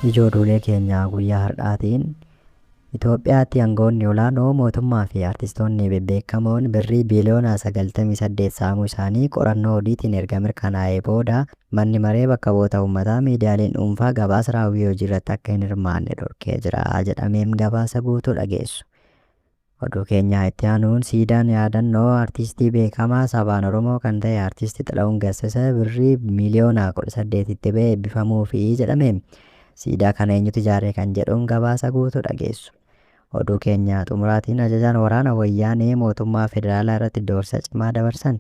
Ijoo duulee keenya guyyaa har'aatiin Itoophiyaatti aangawoonni olaanoo mootummaa fi artistoonni bebbeekamoon birrii biiliyoona 98 saamuu isaanii qorannoo odiitiin erga mirkanaa'ee booda manni maree bakka bu'oota uummataa miidiyaaleen dhuunfaa gabaasa raawwii hojii irratti akka hin hirmaanne dhorkee jira jedhameen gabaasa guutuu dhageessu. Oduu keenya itti aanuun siidaan yaadannoo artistii beekamaa sabaan Oromoo kan ta'e artisti Xilahun Gassasee birrii miiliyoona 18tti ba'ee eebbifamuufi jedhame. Siidaa kana eenyutu ijaare kan jedhuun gabaasa guutuu dhageessu. Oduu keenya xumuraatiin ajajaan waraana wayyaanee mootummaa federaalaa irratti doorsa cimaa dabarsan.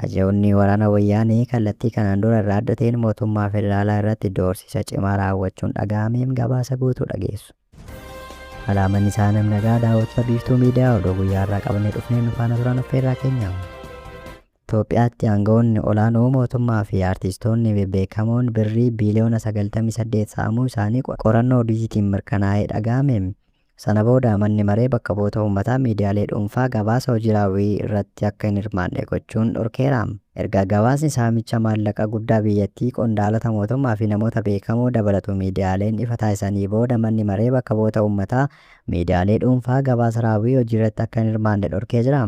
Ajajoonni waraana wayyaanee kallattii kanaan dura irraa adda ta'een mootummaa federaalaa irratti doorsisa cimaa raawwachuun dhaga'ameen gabaasa guutuu dhageessu. Alaamanni isaa nagaa daawwattoota Biiftuu Miidiyaa oduu guyyaa irraa qabannee dhufnee nu faana turan affeerraa keenya. Itoophiyaatti aangawoonni olaanoo mootummaa fi artistoonni bebbeekamoon birrii biiliyoona 98 saamuu isaanii qorannoo odiitiin mirkanaa'ee dhaga'ame. Sana booda manni maree bakka bu'oota uummataa miidiyaalee dhuunfaa gabaasa hojii raawwii irratti akka hin hirmaanne gochuun dhorkeera. Erga gabaasni saamicha maallaqa guddaa biyyattii qondaalota mootummaa fi namoota beekamoo dabalatu miidiyaaleen ifa taasisanii booda manni maree bakka bu'oota uummataa miidiyaalee dhuunfaa gabaasa raawwii hojii irratti akka hin hirmaanne dhorkee jira.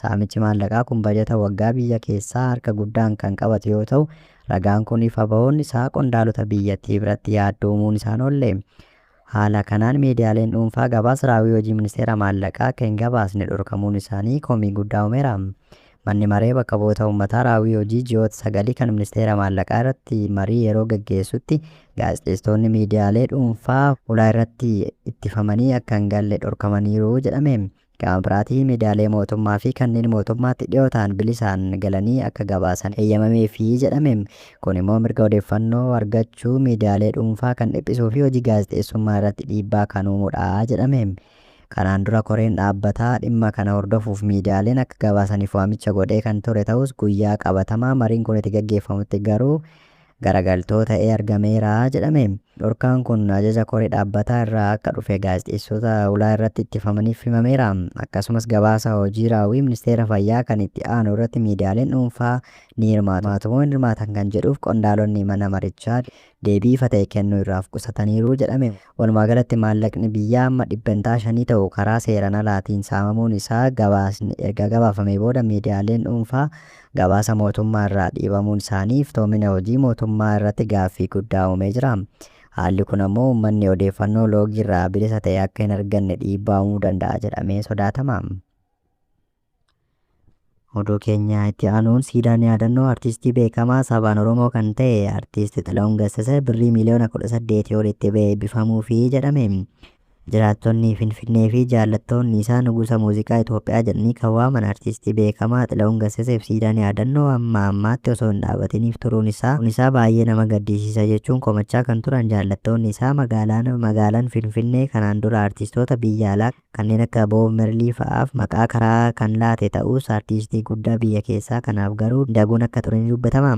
Saamichi maallaqaa kun bajata waggaa biyya keessaa harka guddaan kan qabatu yoo ta'u, ragaan kun ifa ba'uun isaa qondaalota biyyattii biratti yaaddoo uumuun isaan oolle. Haala kanaan miidiyaaleen dhuunfaa gabaasa raawwii hojii ministeera maallaqaa akka hin gabaasne dhorkamuun isaanii komii guddaa uumeera. Manni maree bakka bu'oota uummataa raawwii hojii ji'oota sagalii kan ministeera maallaqaa irratti marii yeroo gaggeessutti gaazexeessitoonni miidiyaalee dhuunfaa ulaa irratti ittifamanii akka hin galle dhorkamaniiru jedhame. Gama biraatiin miidiyaalee mootummaa fi kanneen mootummaatti dhiyoo ta'an bilisaan galanii akka gabaasan eeyyamameefii jedhame. Kun immoo mirga odeeffannoo argachuu miidiyaalee dhuunfaa kan dhiphisuu fi hojii gaazexeessummaa irratti dhiibbaa kan uumudha jedhame. Kanaan dura koreen dhaabbataa dhimma kana hordofuuf miidiyaaleen akka gabaasaniif waamicha godhee kan ture ta'us guyyaa qabatamaa mariin kun itti gaggeeffamutti garuu garagaltoo ta'ee argameera jedhame. Dhorkaan kun ajaja koree dhaabbataa irraa akka dhufe gaazexeessota ulaa irratti ittifamaniif himameera. Akkasumas gabaasa hojii raawwii ministeera fayyaa kan itti aanu irratti miidiyaaleen dhuunfaa ni hirmaatu moo hin hirmaatan kan jedhuuf qondaalonni mana marichaa deebii ifa ta'e kennuu irraa of qusataniiru jedhame. Walumaa galatti maallaqni biyyaa amma 5% ta'u karaa seeraan alaatiin saamamuun isaa gabaasni erga gabaafamee booda miidiyaaleen dhuunfaa gabaasa mootummaa irraa dhiibamuun isaanii iftoomina hojii mootummaa irratti gaaffii guddaa uumee jira. Haalli kun ammoo uummanni odeeffannoo loogii irraa bilisa ta'e akka hin arganne dhiibbaa uumuu danda'a jedhamee sodaatama. Oduu keenya itti aanuun siidaan yaadannoo artistii beekamaa sabaan Oromoo kan ta'e artisti Xilahun Gassasee birrii miiliyoona 18 olitti ba'ee eebbifamuufi jedhame. Jiraattonni Finfinnee fi jaallattoonni isaa nugusa muuziqaa Itoophiyaa jedhanii kan waaman artistii beekamaa Xilahun Gassaseef siidaan yaadannoo amma ammaatti osoo hin dhaabatiniif turuun isaa baay'ee nama gaddisiisa jechuun komachaa kan turan jaallattoonni isaa magaalaan Finfinnee kanaan dura artistoota biyya alaa kanneen akka Boob Merlii fa'aaf maqaa karaa kan laate ta'us artistii guddaa biyya keessaa kanaaf garuu daguun akka ture ni dubbatama.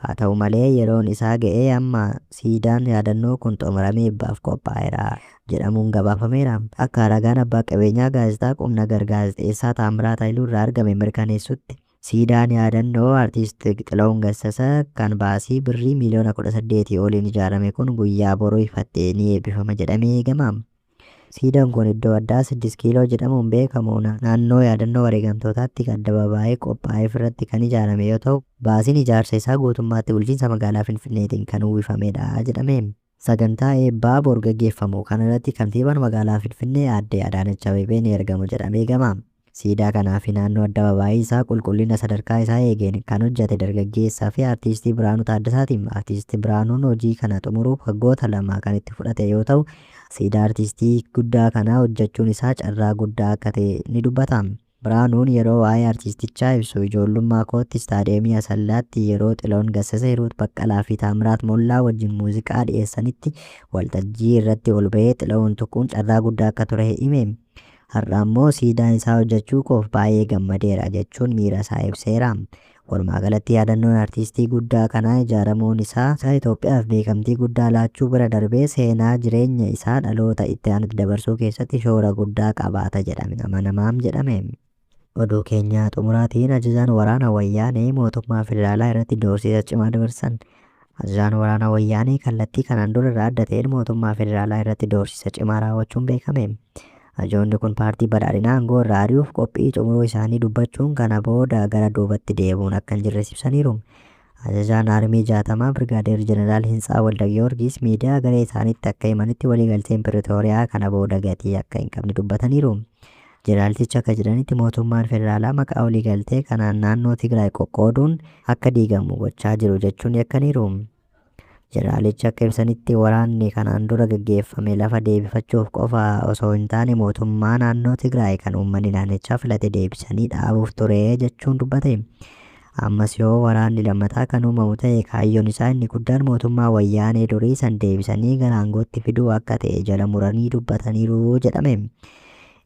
Haa ta'u malee yeroon isaa ga'ee amma siidaan yaadannoo kun xumuramee eebbaaf qophaa'eera jedhamuun gabaafameera. Akka ragaan abbaa qabeenyaa gaazexaa Qubnagar gaazexeessaa Taamiraat Hayiluu irraa argame mirkaneessutti siidaan yaadannoo artiist Xilahun Gassasee kan baasii birrii miiliyoona 18 oliin ijaarame kun guyyaa boruu ifattee ni eebbifama jedhamee eegama. Siidaan kun iddoo addaa 6 kiiloo jedhamuun beekamu naannoo yaadannoo wareegamtootaatti addabaabaayii qophaa'eef irratti kan ijaarame yoo ta'u baasiin ijaarsa isaa guutummaatti bulchiinsa magaalaa Finfinneetiin kan uwwifamedha jedhame. Sagantaa eebbaa bor gaggeeffamu kanarratti kantiibaan magaalaa Finfinnee aadde Adaanech Abeebee ni argamu jedhamee eegama. Siidaa kanaa fi naannoo addabaabaayii isaa qulqullina sadarkaa isaa eegeen kan hojjete dargaggeessaa fi artiistii Biraanuu Taaddasaati. Artiistii Biraanuun hojii kana xumuruuf waggoota lama kan itti fudhate yoo ta'u siidaa artiistii guddaa kanaa hojjechuun isaa carraa guddaa akka ta'e ni dubbata. Biraanuun yeroo waa'ee artiistichaa ibsu ijoollummaa kootti istaadiyeemii Asallaatti yeroo Xilahun Gassasee, Hiruut Baqqalaa fi Taamiraat Mollaa wajjin muuziqaa dhiyeessanitti waltajjii irratti ol ba'ee Xilahun tuquun carraa guddaa akka ture hime. Har'a ammoo siidaan isaa hojjechuu koof baay'ee gammadeera jechuun miira isaa ibseera. Walumaa galatti yaadannoon artiistii guddaa kanaa ijaaramuun isaa Itoophiyaaf beekamtii guddaa laachuu bira darbee seenaa jireenya isaa dhaloota itti aanutti dabarsuu keessatti shoora guddaa qabaata jedhame amanamaam jedhame. Oduu keenya xumuraatiin ajajaan waraana wayyaanee mootummaa federaalaa irratti doorsisa cimaa dabarsan. Ajajaan waraana Wayyaanee kallattii kanaan dura irraa adda ta'een mootummaa federaalaa irratti doorsisa cimaa raawwachuun beekame. Ajajoonni kun paartii badhaadhinaa aangoo irraa ari'uuf qophii xumuruu isaanii dubbachuun kana booda gara duubatti deebi'uun akka hin jirres ibsaniiru. Ajajaan Armii 60 Birgaadeer Jeneraal Hintsaa Waldagiyoorgis miidiyaa garee isaaniitti akka himanitti waliigalteen Piritooriyaa kana booda gatii akka hin qabne dubbataniiru. Jeneraaltichi akka jedhanitti mootummaan federaalaa maqaa waliigaltee kanaan naannoo Tigraay qoqqooduun akka diigamu gochaa jiru jechuun yakkaniiru. Jeneraalichi akka ibsanitti waraanni kanaan dura gaggeeffame lafa deebifachuuf qofa osoo hin taane mootummaa naannoo Tigraay kan uummanni naannichaa filate deebisanii dhaabuuf ture jechuun dubbate. Ammas yoo waraanni lammataa kan uumamu ta'e kaayyoon isaa inni guddaan mootummaa wayyaanee durii san deebisanii gara aangootti fiduu akka ta'e jala muranii dubbataniiru jedhame.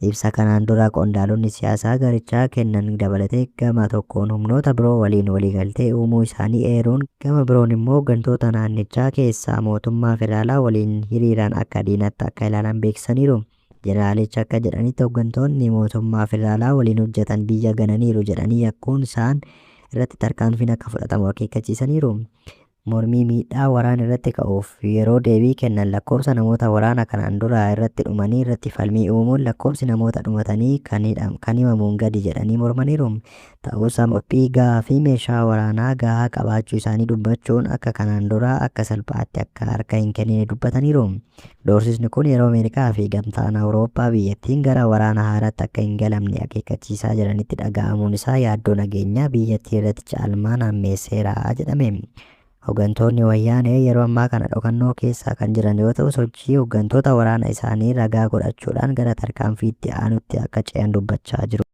Ibsa kanaan dura qondaalonni siyaasaa garichaa kennan dabalatee gama tokkoon humnoota biroo waliin waliigaltee uumuu isaanii eeruun gama biroon immoo hooggantoota naannichaa keessaa mootummaa federaalaa waliin hiriiran akka diinatti akka ilaalan beeksisaniiru. Jeneraalichi akka jedhanitti hooggantoonni mootummaa federaalaa waliin hojjetan biyya gananiiru jedhanii yakkuun isaan irratti tarkaanfiin akka fudhatamu akeekkachiisaniiru. Mormii miidhaa waraana irratti ka'uuf yeroo deebii kennan lakkoofsa namoota waraana kanaan dura irratti dhumanii irratti falmii uumuun lakkoofsi namoota dhumatanii kan himamuun gadi jedhanii mormaniiru. Ta'us qophii gahaa fi meeshaa waraanaa gahaa qabaachuu isaanii dubbachuun akka kanaan dura akka salphaatti akka harka hin kennine dubbataniiru. Doorsisni kun yeroo Ameerikaa fi gamtaan Awurooppaa biyyattiin gara waraana haaraatti akka hin galamne akeekkachiisaa jiranitti dhaga'amuun isaa yaaddoo nageenyaa biyyattii irratti caalmaan hammeesseera jedhame. Hooggantoonni wayyaanee yeroo ammaa kana dhokannoo keessa kan jiran yoo ta'u sochii hooggantoota waraana isaanii ragaa godhachuudhaan gara tarkaanfiitti aanutti akka ce'an dubbachaa jiru.